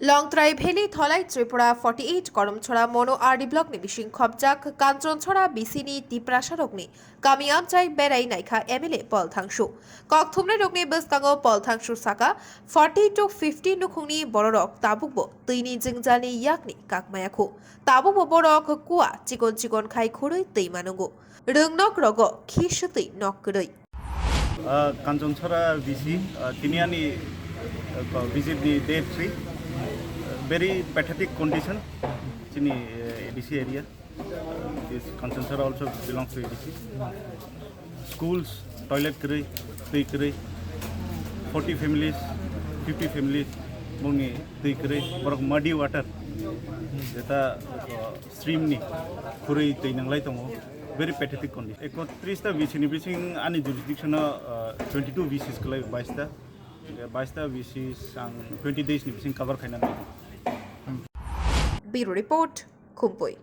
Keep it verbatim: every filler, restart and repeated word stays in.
Longtrai Valley Tholai Tripura forty eight Koromchora Mono R D block ni bising khopjak Kanchonchora B C ni Tiprasa rokni kami amchai berai naikha M L A Paul Thangsu. Kokthumnai rokni bwskango Paul Thangsu saka forty to fifty nukhungni bororok tabukbo twini jwngjalni yakni kakmaya khu. Tabukbo borok kua chikon chikon khai khurui twi manungo. Rwngnok rogo khi swtwi nok kwrwi. Ah, Kanchonchora B C, ah, tini ani, ah, visit ni day three, very pathetic condition chini, eh, A D C area. This Kanchonchora also belongs to A D C. Schools, toilet kwrwi, twi kwrwi, forty families, fifty families, bongni twi kwrwi, borok muddy water, jeta, ah, stream ni khurui twi nanglai tongo, very pathetic condition. Ekotris ta V C ni bising ani jurisdiction o, uh, twenty two V Cs kwlai, bais ta, bais ta V Cs ang twenty days ni bising cover khaina nango. Bureau Report, Khumpui.